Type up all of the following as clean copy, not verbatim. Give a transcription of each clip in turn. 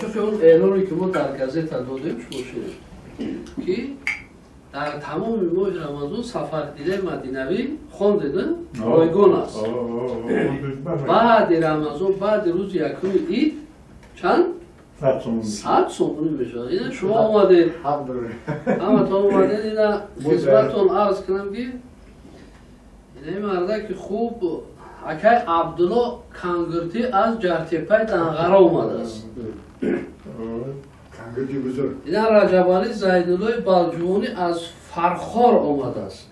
Мувофиқи он эълоне ки мо дар газета додем, шумо шунед, ки дар тамоми моҳи Рамазон сафардидаи мадинавӣ хондед, ройгон аст. Баъди Рамазон, баъди рӯзи якуми ид чанд? 100 сомонӣ мешавад. Ина шумо омадед, ҳаматон омадед, ина хизматтон арз кунам, ки инаи мардаки хуб акай Абдулло Кангуртӣ аз Ҷартепаи Данғара омадааст. Ина Раҷабалӣ Зайнуллои Балҷувонӣ аз Фархор омадааст.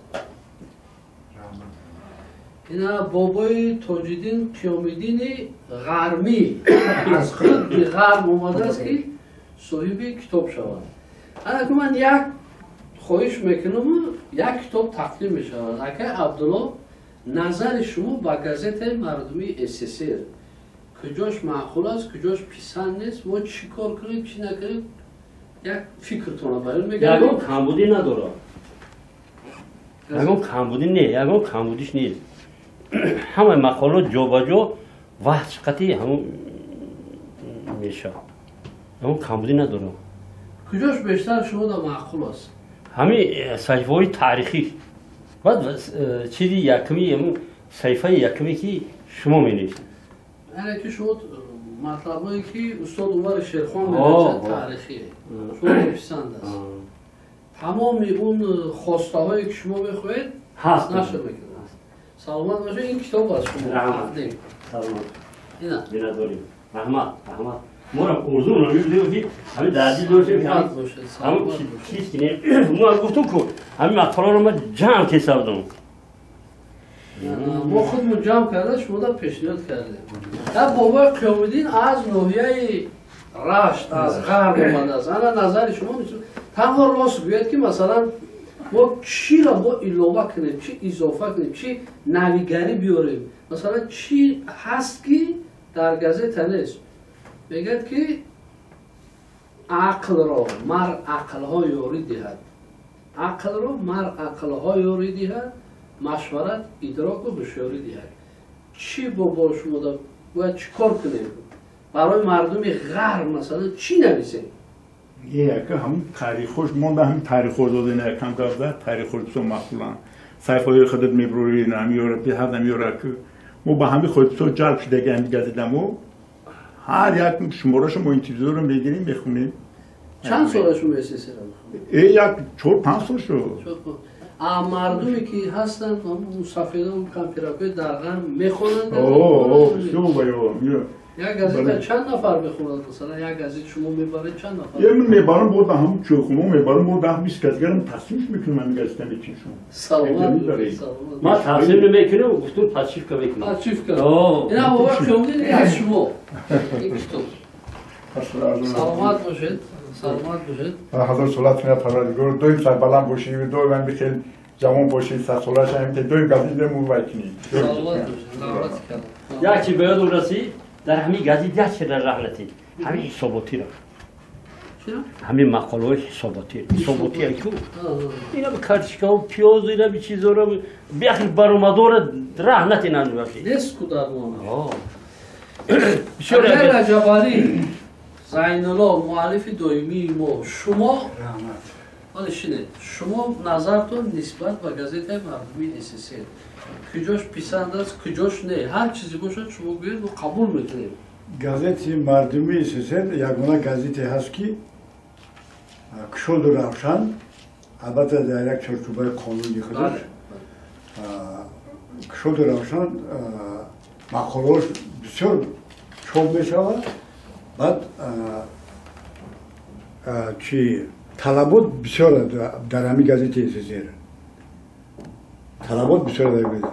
Ина бобои Тоҷиддин Қиёмиддини Ғармӣ аз худи Ғарб омадааст, ки соҳиби китоб шавад. Анаку ман як хоҳиш мекунам, як китоб тақдим мешавад. Акай Абдулло, назари шумо ба газетаи мардумии СССР куҷош маъқул аст, куҷош писанд нест, мо чӣ кор кунем, чӣ накунем, як фикртонро баён мекунем. Ягон камбудӣ надорад, ягон камбудӣ не, ягон камбудиш нест. Ҳамаи мақолот ҷобаҷо вақт қати ҳамон мешавад, ягон камбудӣ надорад. Куҷош бештар шумода маъқул аст? Ҳамин саҳифаҳои таърихӣ. Баъд чизи якуми, ҳамун саҳифаи якуме, ки шумо менависед. Яъне ки шумо матлабҳое, ки устод Умари Шерхон менависад, таърихӣ, шумо писанд аст. Тамоми он хостаҳое, ки шумо мехоҳед, нашр мекунад. Саломат бошед, ин китоб аз шумо тақдим. Ина. Миннатдорем. Раҳмат, раҳмат. Моро орзу мекунем, ки ҳамин дар дил дошем, ҳамин чиз кинем. Мо гуфтум, ку ҳамин мақоларо ма ҷамъ кесабдум. Мо худмон ҷамъ карда, шумода пешниҳод кардем. Дар бобои Қиёмиддин аз ноҳияи Рашт, аз Ғарб омадааст. Ана назари шумо танҳо рост гӯяд, ки масалан мо чиро бо илова кунем, чӣ изофа кунем, чӣ навигарӣ биёрем, масалан чӣ ҳаст, ки дар газета нест. Мегӯяд, ки ақлро мар ақлҳо ёрӣ диҳад, ақлро мар ақлҳо ёрӣ диҳад, машварат идроку ҳушёрӣ диҳад. Чӣ бо шумо бояд чӣ кор кунем барои мардуми ғарб, масалан чӣ нависем? Яка ҳамин таърихош монда, ҳамин таърихош додена, якам гапда таърихош бисёр маъқуланд. Саҳифаҳои худат мебурӣ, намеёра, беҳад намеёра, ки мо ба ҳамин худ бисёр ҷалб шудаги ҳамин газета. Мо ҳар як шуморашо мо интизорро мегирем, мехонем. Чанд сола шумо СССР? Як 4-5 сол шуд. Мардуме, ки ҳастанд, мусафедон, кампиракҳои дар ғарб мехонанд? Як газета чанд нафар мехонад? Масалан, як газета шумо мебаред, чанд нафар? Е, ман мебарам, бо даҳам чойхоно мебарам, бо 10-20 касгарам тақсимш мекунам, ҳамин газета метин шумо. Саломат. Ман тақсим намекунам, гуфтум, подшивка мекунам. Подшивка. Ина бобои Қиёмиддин, аз шумо ин китоб. Саломат бошед, саломат бошед. Ҳазор солат кунад Парвардигор, доим сарбаланд бошӣ, доим ҳамин хел ҷавон бошӣ, садсола шавем, ки доим газета мувай кунӣ. Саломат бошед, раҳмат кардам. Як чи ба ёдум расид, дар ҳамин газет як чиз раҳнатид, ҳамин ҳисоботиро, ҳамин мақолаҳои ҳисоботӣ, ҳисоботӣ ку ина картишкао, пиёз, ина чизоро беахир баромадора раҳ натинанд. Нест ку дар мо. Раҷабалӣ Зайнулло, муаллифи доимии мо, шумо ҳоле шинед, шумо назартон нисбат ба газетаи мардумии СССР куҷош писанд аст, куҷош не? Ҳар чизе бошад, шумо гӯед, мо қабул мекунем. Газети мардумии СССР ягона газете ҳаст, ки кушоду равшан, албатта дар як чорчӯбаи қонуни худаш, кушоду равшан мақолаош бисёр чоп мешавад. Баъд чи талабот бисёр дар ҳамин газети СССР, талабот бисёр дар газет,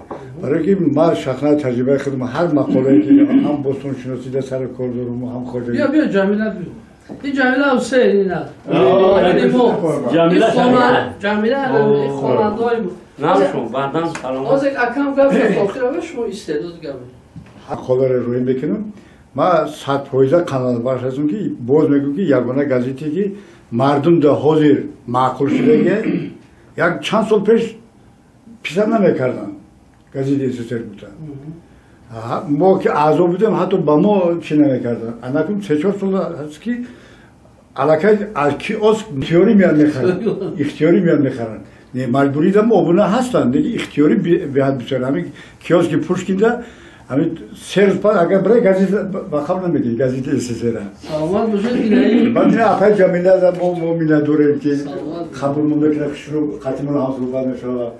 барои ки ман шахсан таҷрибаи худам, ҳар мақолае, ки ҳам бостоншиносида сари кор дорум, ҳам хоҷагӣ. Биё, биё, Ҷамила, биё. Ин Ҷамила Ҳусейн, ина Ҷамила хонандаҳои Намшун баъдан салом. Ҳозир акам гап шуд, охира шумо истеъдод гап. Мақоларо рӯй мекунам. Ман 100% қаноатбахш ҳастам, ки боз мегӯм, ки ягона газете, ки мардум да ҳозир маъқул шудагия. Як чанд сол пеш писанд намекарданд газети СССР бута. Мо ки аъзо будем, ҳатто ба мо чӣ намекарданд. Анакун 3-4 сол ҳаст ки аллакай аз киоск ихтиёрӣ меяд мехаранд. Ихтиёрӣ меяд мехаранд. Не, маҷбурӣ дам обуна ҳастанд, лекин ихтиёрӣ беҳад бисёр. Ҳамин киоски Пушкинда ҳамин 3 рӯз пас агар бирай газета ба қабл намекунӣ, газета СССР. Саломат бошед, инаи. Баъд ина апай Ҷамила мо миннатдорем ки қабул мекунад, хушрӯ қатимон ҳам суҳбат мешавад.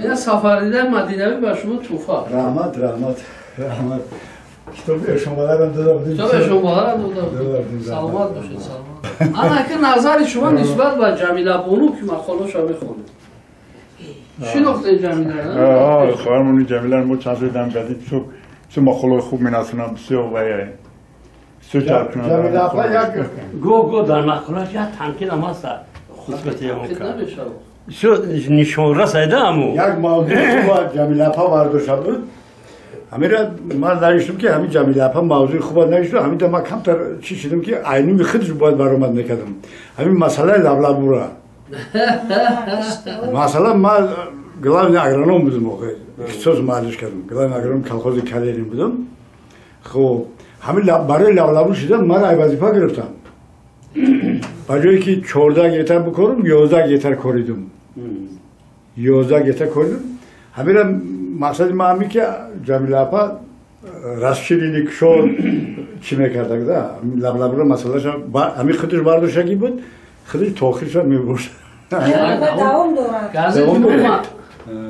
Ина Сафардидаи Мадинавӣ ба шумо туҳфа. Раҳмат, раҳмат, раҳмат. Китоби Эшонбаларам дода будем. Китоби Эшонбаларам дода будем. Саломат бошед, саломат. Ана ки назари шумо нисбат ба Ҷамила бону ки мақолаша мехонед. Шинохтед Ҷамила? Хоҳармони Ҷамила мо чанд сол дам газет бисёр мақолаҳои хуб менасонам, бисёр ва бисёр ҷалб кунанда. Ҷамила апа як го дар мақолааш як танқид ҳам ҳаст хусусияти он танқид намешавад. Бисёр нишонрас айда аму. Як мавзӯи хуба Ҷамила апа вардошта буд. Ҳамира ман навиштам ки ҳамин Ҷамила апа мавзӯи хуба навишту, ҳаминда ман камтар чӣ шидам ки айнуми худаш бояд баромад мекардам. Ҳамин масъалаи лаблабура. Масалан ман главный агроном будам, охир ихтисос маълиш кардам. Главный агроном колхози Калерин будам. Хуб, ҳамин барои лаблабур шидан ман ай вазифа гирифтам. Ба ҷое ки 14 гектар бикорам, 11 гектар коридум. 11 гектар коридум. Ҳамира мақсади ман ҳамин ки Ҷамила апа расширили кушод чӣ мекардак да? Лаблабура масъалаша ҳамин худаш бардоштагӣ буд, худаш то охирша мебурд. Давом дорад. Газети мо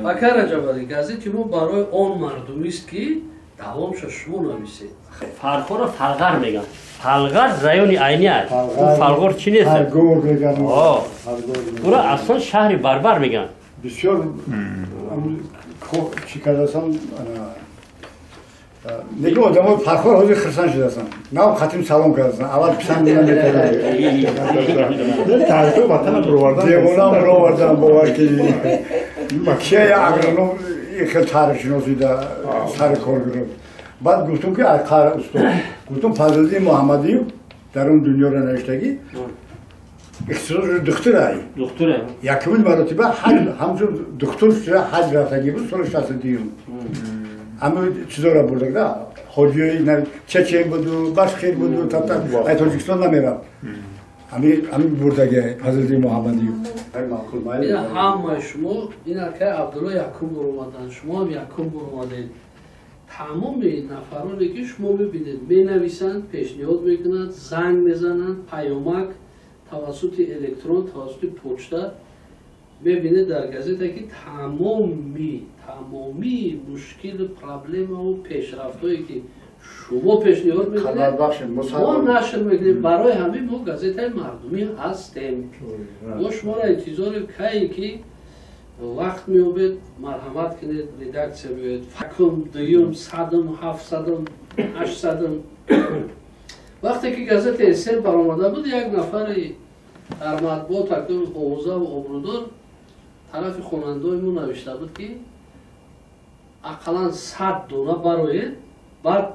Бакар Раҷабалӣ, газети мо барои он мардумист ки давомша шумо нависед. Фархорро Фалғар мегӯянд. Фалғар райони Айни аст. Фалғор чӣ нест? Фалгор мегӯянд. Ура аслан шаҳри Барбар мегӯянд. Бисёр чӣ кардасан, лекин одамои Фархор ҳозир хирсан шудасан. Нав қатим салом кардасан. Аввал писанд намекарданд. Таърихи ватана бировардан. Девонам бировардан, бовар ки кия я агроном хел таърихшиносида сари кор гирифт. Баъд гуфтум ки қара устод. Гуфтум Фазлиддин Муҳаммадиев дар он дунёро навиштагӣ ихтисосаш духтур ай. Духтур ай. Якумин маротиба ҳаҷ ҳамчун духтур шуда ҳаҷ рафтагӣ буд соли 62. Ҳамин чизоро бурдаг да. Ҳоҷиёи чечен буду, башқир буду, татар ай Тоҷикистон намерафт. Ҳамин бурдаги Фазлиддин Муҳаммадиев. Ина ҳамаи шумо ина ки Абдулло якум бор омаданд, шумо ҳам якум бор омадед. Тамоми нафароне ки шумо мебинед менависанд, пешниҳод мекунанд, занг мезананд, паёмак тавассути электрон, тавассути почта мебинед дар газета ки тамоми мушкил, проблемаву пешрафтҳое ки шумо пешниҳод мекунед, мо нашр мекунем. Барои ҳамин мо газетаи мардумӣ ҳастем. Мо шуморо интизорем, кае ки вақт меёбед, марҳамат кунед, редаксия биёед. Якум, дуюм, 100-ум, 700-ум, 800-ум. Вақте ки газетаи СССР баромада буд, як нафари дар матбуот акнун овозаву обрӯдор тарафи хонандаои мо навишта буд ки ақаллан 100 дона бароед, баъд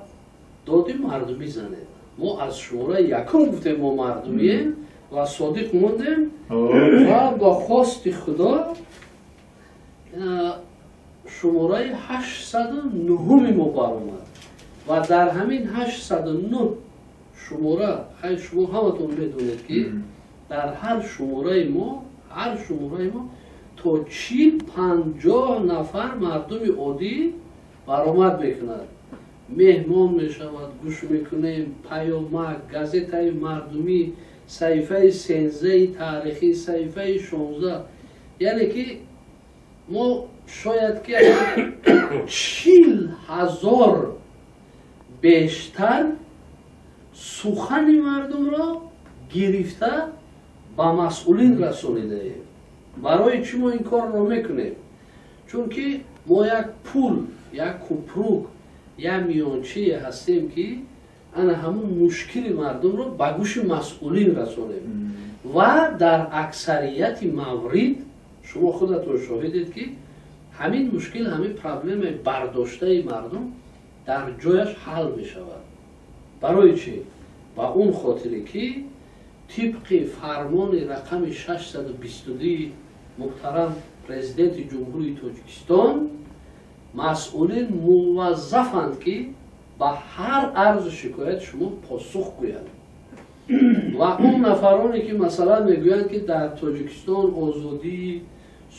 доди мардумӣ занед. Мо аз шумораи якум гуфтем мо мардумием ва содиқ мондем ва бо хости Худо шумораи 809 мо баромад ва дар ҳамин 809 шумора, хай шумо ҳаматон медонед ки дар ҳар шумораи мо, то 40-50 нафар мардуми оддӣ баромад мекунад. Меҳмон мешавад, гӯш мекунем, паёмак, газетаи мардумӣ, саҳифаи 13 таърихӣ, саҳифаи 16. Яъне ки мо шояд ки 40 000 бештар сухани мардумро гирифта ба масъулин расонидаем. Барои чӣ мо ин корро мекунем? Чунки мо як пул, як купрук, як миёнчие ҳастем ки ана ҳамун мушкили мардумро ба гӯши масъулин расонем. Ва дар аксарияти маврид шумо худатон шоҳидед ки ҳамин мушкил, ҳамин проблемаи бардоштаи мардум дар ҷояш ҳал мешавад. Барои чӣ? Ба он хотире ки тибқи фармони рақами 622 муҳтарам президенти Ҷумҳурии Тоҷикистон Масъулин муваззафанд, ки ба ҳар арзу шикоят шумо посух гӯянд. Ва он нафароне, ки масалан мегӯянд, ки дар Тоҷикистон озодии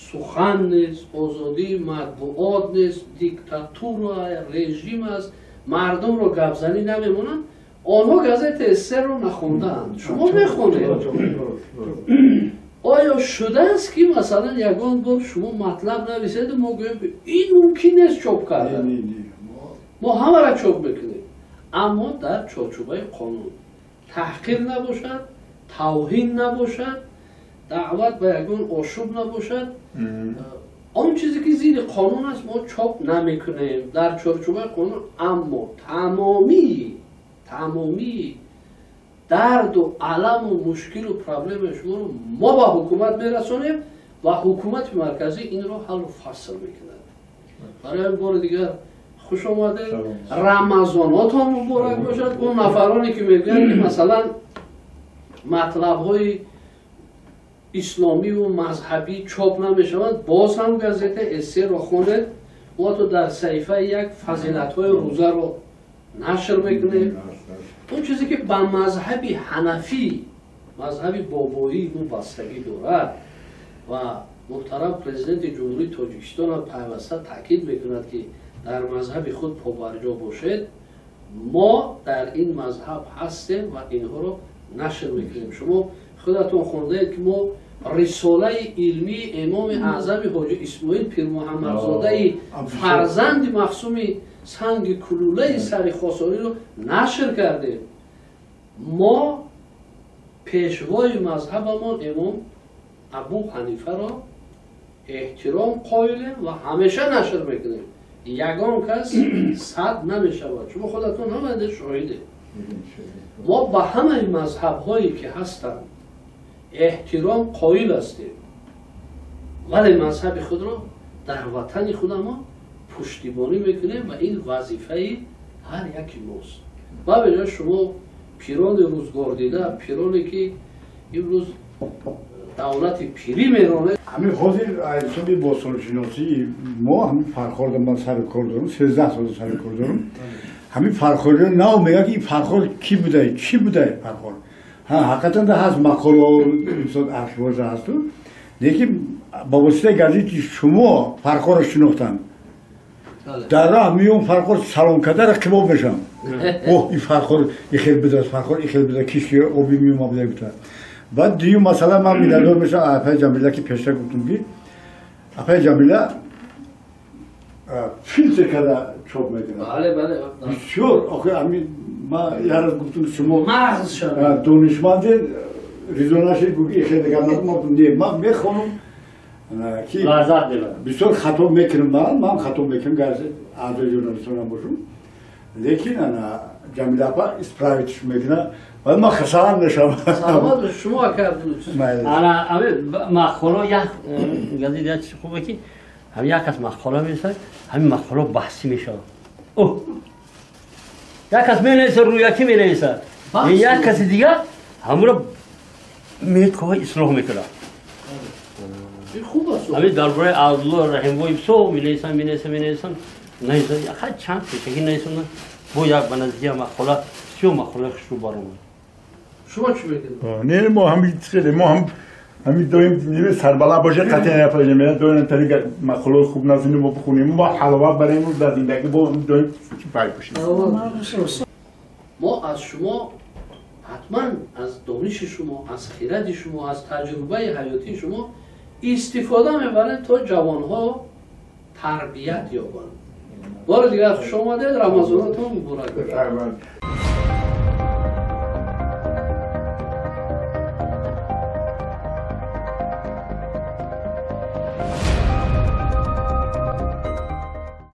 сухан нест, озодии матбуот нест, диктатура, режим аст, мардумро гапзанӣ намемонанд, онҳо газетаи СССР-ро нахондаанд. Шумо мехонед. Оё шудааст, ки масалан ягон бор шумо матлаб нависеду мо гӯем, ки ин мумкин нест чоп кардан? Мо ҳамаро чоп мекунем, аммо дар чорчӯбаи қонун. Таҳқир набошад, тавҳин набошад, даъват ба ягон ошӯб набошад. Он чизе ки зидди қонун аст, мо чоп намекунем дар чорчӯбаи қонун. Аммо тамомии дарду аламу мушкилу проблемаи шуморо мо ба ҳукумат мерасонем ва ҳукумати марказӣ инро ҳаллу фасл мекунад. Барои ин бори дигар хуш омадед, Рамазонотон муборак бошад. Он нафароне, ки мегӯянд, ки масалан матлабҳои исломиву мазҳабӣ чоп намешаванд, боз ҳам газетаи СССР-ро хонед. Мо ҳатто дар саҳифаи як фазилатҳои рӯзаро нашр мекунем. Он чизе, ки ба мазҳаби ҳанафӣ, мазҳаби бобоӣ мубастагӣ дорад ва муҳтарам президенти Ҷумҳурии Тоҷикистонам пайваста таъкид мекунад, ки дар мазҳаби худ побарҷо бошед, мо дар ин мазҳаб ҳастем ва инҳоро нашр мекунем. Шумо худатон хондаед, ки мо рисолаи илмии Имоми Аъзами Ҳоҷи Исмоил Пирмуҳаммадзодаи фарзанди махсуми санги кулулаи сари Хосориро нашр кардем. Мо пешвои мазҳабамон Имом Абу Ҳанифаро эҳтиром қоилем ва ҳамеша нашр мекунем. Ягон кас сад намешавад. Шумо худатон ҳамаи шоҳидед. Мо ба ҳамаи мазҳабҳое, ки ҳастанд, эҳтиром қоил ҳастем, вале мазҳаби худро дар ватани худамон пуштибонӣ мекунем ва ин вазифаи ҳар яки мост. Ва беҷо шумо пирони рӯзгордида, пироне, ки имрӯз давлати пирӣ меронед. Ҳамин ҳозир ҳисоби бостоншиносии мо, ҳамин Фархорда ман сари кор дорам, 13 сол сари кор дорам. Ҳамин фархориро нав мегӯяд, ки ин Фархор кӣ будай, чӣ будай Фархор. Ҳақиқатан да ҳаст мақолао, мисол, архивоша ҳасту, лекин ба воситаи газети шумо Фархорро шинохтам. Дар роҳ меём, Фархор салом карда рақибо мешам. Оҳ, ин Фархор ихел будааст, Фархор ихел буда, кишки оби меома буда гуфта. Баъд дуюм масъала, ман миннатдор мешавам апаи Ҷамила, ки пештар гуфтум, ки апаи Ҷамила филтр карда чоп мекунад. Бале. Бисёр охи ами ма яраз гуфтум, шумо мағз шавад. Донишманде, ризо нашид, гуфт, ихел дигар нагу. Не, ман мехонам, ки лаззат мебарад. Бисёр хато мекунам, ман хато мекунам, гарчи аъзои журналистонам бошам, лекин ана Ҷамила апа исправить мекунад ва ман хасарам мешавам. Саломат бошед. Шумо ака. Ана ами мақола, як газет як чизи хубе, ки ҳамин як кас мақола менависад, ҳамин мақола баҳсӣ мешавад. Оҳ, як кас менависад, рӯякӣ менависад, як каси дигар ҳамонро мекова, ислоҳ мекунад. Хуб аст. Ҳамин дар бораи Абдулло Раҳимбои бисёр менависанд, менависанд, менависанд, нависанд, чанд пешакӣ нависанд, бо як ба наздики мақола, бисёр мақолаи хушрӯ баромад. Шумо чӣ мекунед? Не, мо ҳами хеле мо ҳам ҳами доим ними сарбаланд боше, қатъиян напажем. Доим тари мақолаи хуб назинем, мо бихонем, мо ҳаловат барем дар зиндагӣ, бо доим пай бошем. Мо аз шумо ҳатман, аз дониши шумо, аз хиради шумо, аз таҷрибаи ҳаётии шумо истифода мебарем, то ҷавонҳо тарбият ёбанд. Бори дигар хуш омадед, Рамазонатон муборак бошад.